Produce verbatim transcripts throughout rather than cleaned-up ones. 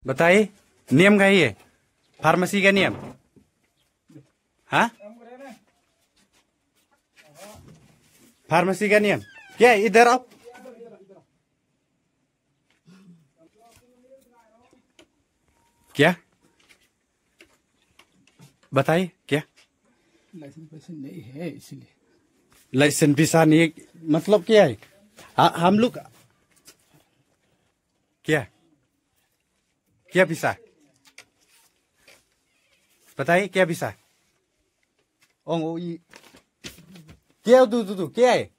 बताइए, नियम का ही है, फार्मेसी का नियम। हाँ, फार्मेसी का नियम। क्या है? इधर आओ। क्या बताइए, क्या? लाइसेंस पैसे नहीं है, इसलिए। लाइसेंस पैसा नहीं है, मतलब क्या है? हाँ, हम लोग क्या, क्या पैसा? बताइए, क्या पैसा? ओंग ओ ई, क्या? तू तू तू क्या है?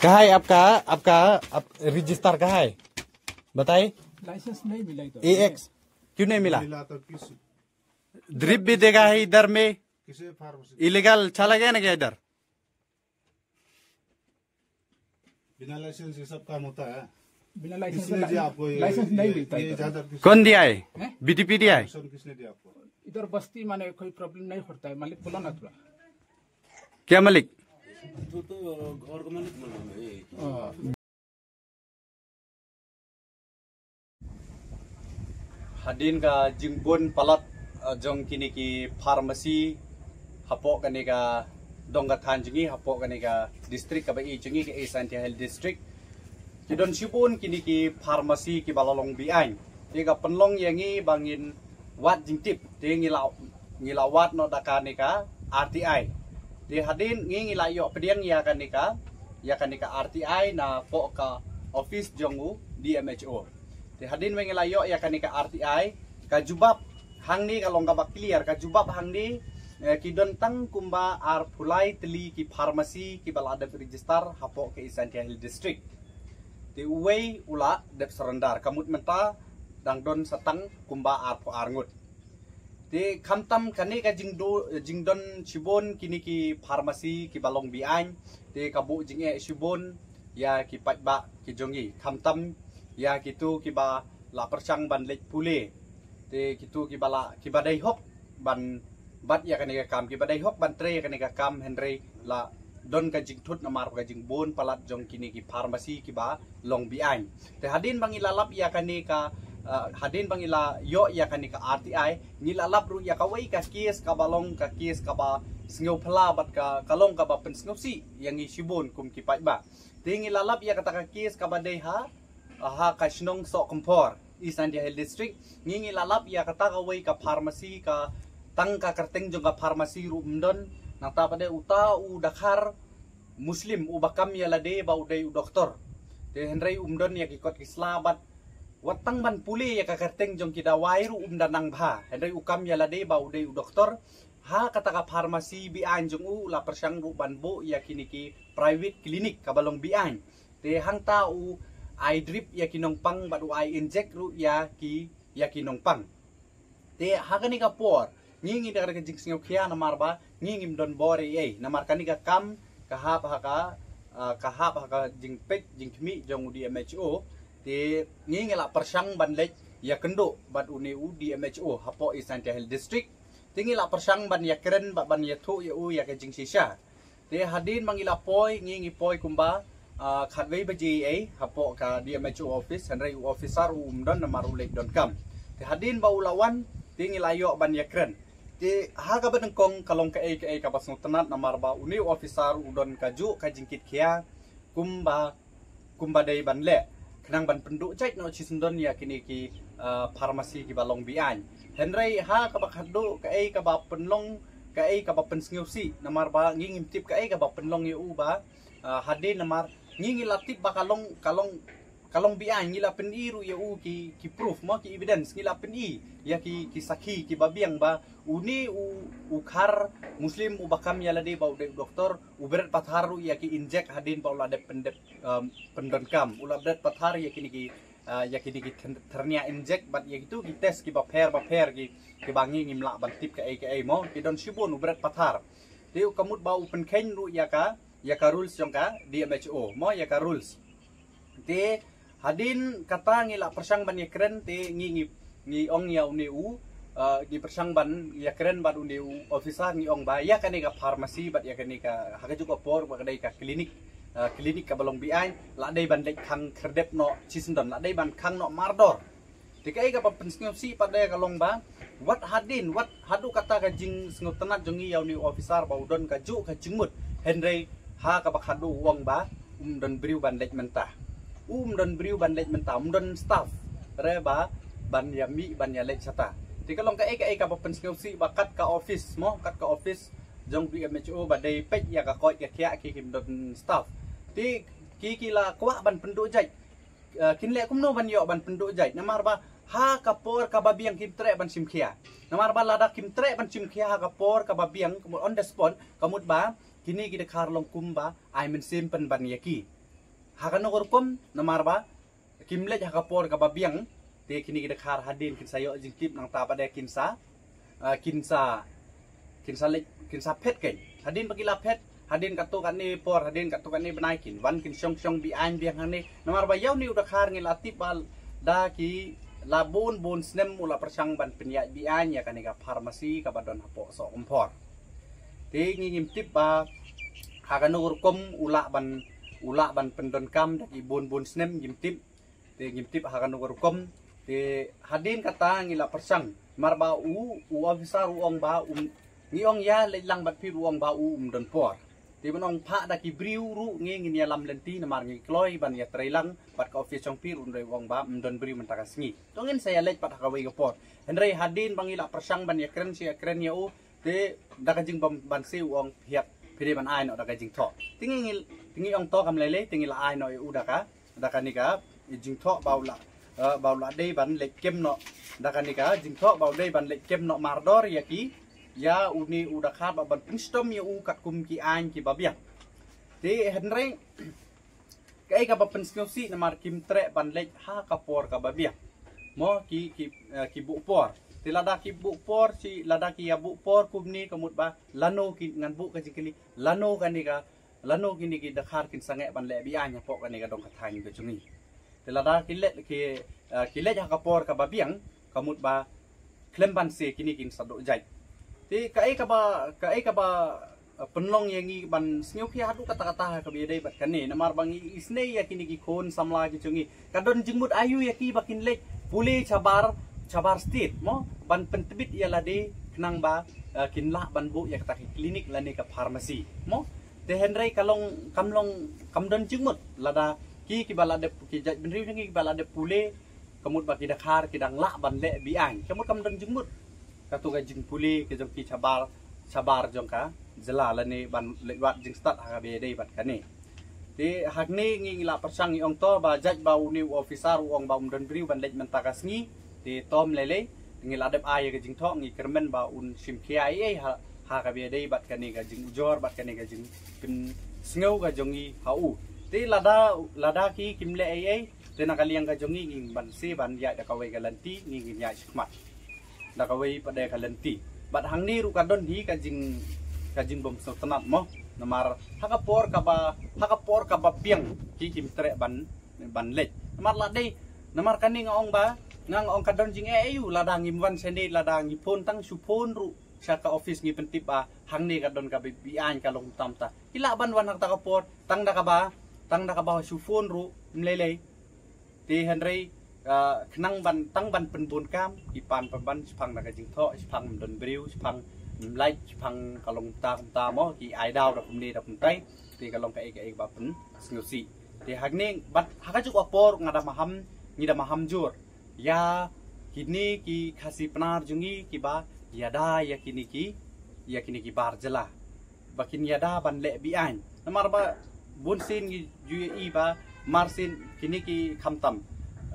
कहाँ है आपका, आपका, आप रजिस्टर कहाँ है? बताइए। लाइसेंस नहीं मिला इधर। ए एक्स क्यों नहीं मिला? मिला तो किस, ड्रिप भी देगा है इधर में। किसे फार्मेसी? इलीगल चला गया ना क्या इधर? बिना लाइसेंस ये सब काम होता है? बिना लाइसेंस किसने का दिया आपको ये, लाइसेंस नहीं ये, मिलता ये इधर। इजाजत किसने कौन दिया है? हैं? बीटीपी दिया है? परमिशन किसने दिया आपको? इधर बस्ती माने कोई प्रॉब्लम नहीं होता है, मालिक बोला ना थोड़ा। क्या मालिक? तो, तो घर का मालिक बोल रहा हूँ मैं। हाँ। Hadien ka jingbun palat, uh, jong kine ki pharmacy hapoh kane ka dong ka thaiñ jong ngi, hapoh kane ka district kaba ïeit jong ngi, ka East Jaintia Hills District. Ki don shibun kine ki pharmacy kiba la long be-aiñ. Te ka pynlong ïa ngi ba ngin wad jingtip. Te ngi la, ngi la wad noh da kane ka R T I. Te hadien ngi, ngi la ïoh pdiang ïa kane ka, ïa kane ka R T I napoh ka office jong u D M H O. Te hadien ba ngi la ïoh ïa kane ka R T I, ka jubab hangne ka long kaba clear, ka jubab hangne, eh, ki don tang kumba arphew lai tylli ki pharmacy kiba la dep register hapoh ka East Jaintia Hills District. Te uwei u la dep surrender, ka mut mynta dang don sa tang kumba arphew ar ngut. Te khamtam kane ka jingdo, jingdon shibun kine ki pharmacy kiba long be-aiñ, te ka buh jingeh shibun ïa ki paidbah ki jong ngi, khamtam ïa kito kiba la pyrshang ban leit pule. Te kito kiba la, kiba dei hok ban bat ïa kane ka kam, kiba dei hok ban trei ïa kane ka kam, hynrei la don ka jingthut namar ka jingbun palat jong kine ki pharmacy kiba long be-aiñ. Te hadien ba ngi la lap ïa kane ka, uh, hadien ba ngi la ïoh ïa kane ka R T I, ngi la lap ruh ïa kawei ka case kaba long ka case kaba sngewphylla bad ka, ka long kaba pynsngewsih ïa ngi shibun kum ki paidbah. Te ngi la lap ïa kata ka case kaba dei ha, ha ka shnong Sohkymphor, East Jaintia Hills District. Ngi, ngi la lap ïa kata kawei ka pharmacy, ka tang ka kyrteng jong ka pharmacy ruh ym don, nangta pat de uta u dkhar Muslim uba kam ïa lade ba u dei u doktor. Te hynrei um don ïa ki kot ki sla bad wat tang ban pule ïa ka kyrteng jong ki dawai ruh um da nang bha. Hynrei u kam ïa lade ba u dei u doktor. Ha kata ka pharmacy be-aiñ jong u la pyrshang ruh ban buh ïa kine ki private clinic kaba long be-aiñ. Te hangta u ai drip ïa ki nongpang bad u ai inject ruh ïa ki, ïa ki nongpang. Te ha kane ka por ngi, ngi da ka jingsngewkhia namar ba ngi ngim don bor ei ei, namar kane ka kam ka hap ha ka, ah, ka hap ha ka jingpeit jingkhmih jong u D M H O. Te ngi, ngi la pyrshang ban leit ïakynduh bad une u D M H O hapoh East Jaintia Hills District. Te ngi la pyrshang ban ïakren bad ban ïathuh ïa u ïa ka jingshisha. Te hadien ba ngi la poi, ngi, ngi poi kumba, ah, khatwei baje ei hapoh ka D M H O office, hynrei u officer u um don namar u leit donkam. Te hadien ba u la wan, te ngi la ïoh ban ïakren. Te ha kaba nyngkong ka long kaei kaei kaba sngewtynnat namar ba une u officer u don kajuh ka jingkitkhia kumba, kumba dei ban leh, khnang ban pynduh jait noh shisyndon ïa kine ki, ah, pharmacy kiba long be-aiñ. Hynrei ha kaba khatduh kaei kaba pynlong, kaei kaba pynsngewsih namar ba ngi ngim tip kaei kaba pynlong ïa u ba, ah, hadien namar ngi, ngi la tip ba ka long, ka long, ka long be-aiñ, ngi la pyni ruh ïa u ki, ki proof mo, ki evidence, ngi la pyni ïa ki, ki sakhi kiba biang ba une u, u khar Muslim uba kam ïa lade ba u dei u doktor u bret pathar ruh ïa ki inject hadien ba u la dep pyndep, um, pyndonkam, u la bret pathar ïa kine ki, uh, ïa kine ki thern-, thyrnia inject bad ïa kito ki test kiba pher bapher ki, kiba ngi ngim lah ban tip kaei kaei mo, ki don shibun u bret pathar. Te u ka mut ba u pynkheiñ ruh ïa ka, ïa ka rules jong ka D M H O mo, ïa ka rules. Te hadien kata ngi la pyrshang ban ïakren, te ngi, ngi, ngi ong ïa une u, uh, ngi pyrshang ban ïakren bad une u officer, ngi ong ba ïa kane ka pharmacy bad ïa kane ka, ha kajuh ka por ba ka dei ka clinic, uh, klinik kaba long biang, la dei ban leit khang khyrdep noh shisyndon, la dei ban khang noh mardor. Te kaei kaba pynsngewsih pat de ka long ba wat hadien, wat haduh kata ka jingsngewtynnat jong ngi ïa une u officer ba u don kajuh ka jingmut, hynrei ha kaba khatduh u ong ba um don briew ban leit mynta. Um don briew ban leit mynta, um don staff re ba ban ïa mih ban ïa leit shata. Te ka long kaei kaei kaba pynsngewsih ba kat ka office mo, kat ka office jong B M H O ba dei peit ïa ka koit ka khiah ki kim don staff. Te ki ki la kwah ban pynduh jait. Uh, kin leh kumno ban ïoh ban pynduh jait, namar ba ha ka por kaba biang kim treh ban shim khia. Namar ba lada kim treh ban shim khia ha ka por kaba biang, ka mut on the spot, ka mut ba kine ki dkhar long kum ba ai mynsiem pynban ïa ki. Ha kano ka rukom, namar ba kim leit ha ka por kaba biang, te kine ki dkhar hadien kin sa ïoh jingtip nangta pat de kin sa, uh, kin sa, kin sa leit, kin sa phet kein. Hadien ba ki la phet, hadien katto katne por, hadien katto katne bnai kin wan kin shong shong biang biang hangne. Namar ba ïa une u dkhar ngi la tip ba da ki la bun bun snem u la pyrshang ban pynïaid biang ïa kane ka pharmacy kaba don hapoh Sohumphor. Te ngi ngim tip ba ha kano ka rukom u lah ban, u lah ban pyndonkam da ki bun bun snem, ngim tip. Te ngim tip ha kano ka rukom. Te hadien kata ngi la pyrshang, namar ba u, u officer u ong ba um, ngi ong ïa leit lang bad phi ruh, u ong ba u um don por. Te ban ong phah da ki briew ruh ngi ngin ïalam lynti, namar ngi kloi ban ïatrei lang bad ka office jong phi ruh, hynrei u ong ba um don briew mynta ka sngi. To ngin sa ïa leit pat ha kawei ka por. Hynrei hadien ba ngi la pyrshang ban ïakren shi ïakren ïa u, te da ka jingbym ban siew u ong phi hap, phi dei ban ai noh da ka jingthoh. Te ngi, te ngi ong to kam lei lei, te ngi la ai noh ïa u da ka, da kane ka jingthoh ba u la, eh, ba u la dei ban leit kem noh, da kane ka jingthoh ba u dei ban leit kem noh mardor ïa ki, ïa une u dkhar bad ban pynshitom ïa u katkum ki aiñ kiba biang. Te hynrei kaei kaba pynsngewsih, namar kim treh ban leit ha ka por kaba biang mo, ki, ki, eh, ki buh por. Te lada ki buh por shi, lada ki ïa buh por kumne, ka mut ba lano ki, ngan buh ka jingkylli, lano kane ka, lano kine ki dkhar kin sangeh ban leh biang hapoh kane ka dong ka thaiñ ka jong ngi. Te lada ki leit, ki, eh, ki leit ha ka por kaba biang, ka mut ba khlem ban siew kine kin sa duh jait. Te kaei kaba, kaei kaba, eh, pynlong ïa ngi ban sngewkhia haduh katta katta ha kaba ïadei bad kane, namar ba ngi isynei ïa kine ki khun samla ki jong ngi. Ka don jingmut aïu ïa ki ba kin leit pule shabar, shabar state mo, ban pyntbit ïa lade khnang ba, eh, kin lah ban buh ïa kata ka klinik lane ka pharmacy mo. Te hynrei ka long, kam long, kam don jingmut lada ki, kiba la dep, ki jaitbynriew jong ngi kiba la dep pule, ka mut ba ki dkhar ki dang lah ban leh biang, ka mut kam don jingmut. Kato ka jingpule ka jong ki shabar, shabar jong ka jylla lane ban leit wad jingstad ha kaba ïadei bad kane. Te hangne ngi, ngi la pyrshang, ngi ong to ba jait ba une u officer u ong ba um don briew ban leit mynta ka sngi. Te to ym lei lei, ngi la dep ai ïa ka jingthoh, ngi kyrmen ba un shim khia ei ei ha, ha kaba ïadei bad kane ka jingujor bad kane ka jingpynsngew ka jong ngi ha u. Te lada, lada ki kim leh ei ei, te na ka liang ka jong ngi ngim banse ban ïaid da kawei ka lynti, ngi ngin ïaid shakhmat da kawei pat de ka lynti. Bad hangne ruh ka don hi ka jing, ka jingbym sngewtynnat mo. Namar ha ka por kaba, ha ka por kaba biang ki kim treh ban, ban leit. Namar la dei, namar kane nga ong ba, nga, nga ong ka don jingeh aïu, lada ngim wan shane, lada ngi phone tang shu phone ruh sha ka office ngi pyntip ba hangne ka don kaba biang, ka long tam ta. Ki lah ban wan ha kata ka por tang da kaba, tang da kaba shu phone ruh ym lei lei. Te hynrei, ah, khnang ban, tang ban pynbun kam, ki pan pynban shaphang da ka jingthoh, shaphang ym don briew, shaphang ym lait, shaphang ka long ta kumta mo, ki ai daw da kumne da kumtai. Te ka long kaei kaei ba pynsngewsih. Te hangne bad ha kajuh ka por nga da maham, ngi da maham jur ïa kine ki Khasi Pnar jong ngi kiba ïada ïa kine ki, ïa kine ki bar jylla ba kin ïada ban leh biang. Namar ba bun sien ngi ju ïohi ba mar sien kine ki, khamtam,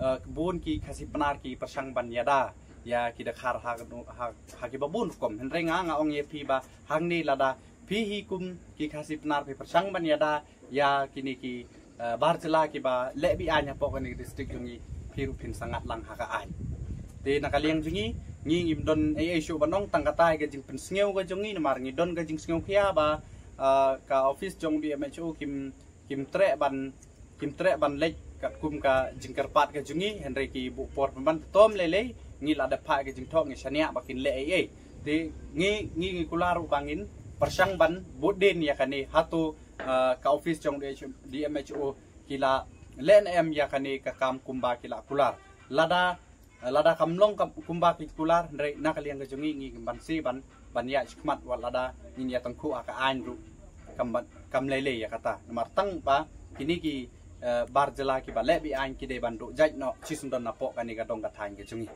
eh, bun ki Khasi Pnar ki pyrshang ban ïada ïa ki dkhar ha, ha, ha kiba bun rukom. Hynrei nga, nga ong ïa phi ba hangne lada phi hi kum ki Khasi Pnar phi pyrshang ban ïada ïa kine ki, eh, bar jylla kiba leh biang hapoh kane ka district jong ngi, phi ruh phin sa ngat lang ha ka aiñ. Te na ka liang jong ngi, ngi ngim don ei ei shuh ban ong, tang kata hi ka jingpynsngew ka jong ngi, namar ngi don ka jingsngewkhia ba, eh, ka office jong B M H O kim, kim treh ban, kim treh ban leit katkum ka jingkyrpad ka jong ngi, hynrei ki buh por pynban. Te to ym lei lei, ngi la dep phah ka jingthoh, ngi shaniah ba kin leh ei ei. Te ngi, ngi, ngi kular ruh ba ngin pyrshang ban bud dien ïa kane, hato ka office jong D M H O ki la leh em ïa kane ka kam kumba ki la kular. Lada lada kam long kumba ki kular, hynrei na ka liang ka jong ngi ngi ban si ban ban ïa shikmat wat lada ngin ïa tangkhu ha ka ain ruh kam lei lei ïa kata. Namar tang ba kini ki bar jylla kiba leh be ain ki dei ban duh jait noh shisien don napoh kane ka dong ka thaiñ ka jong ngi.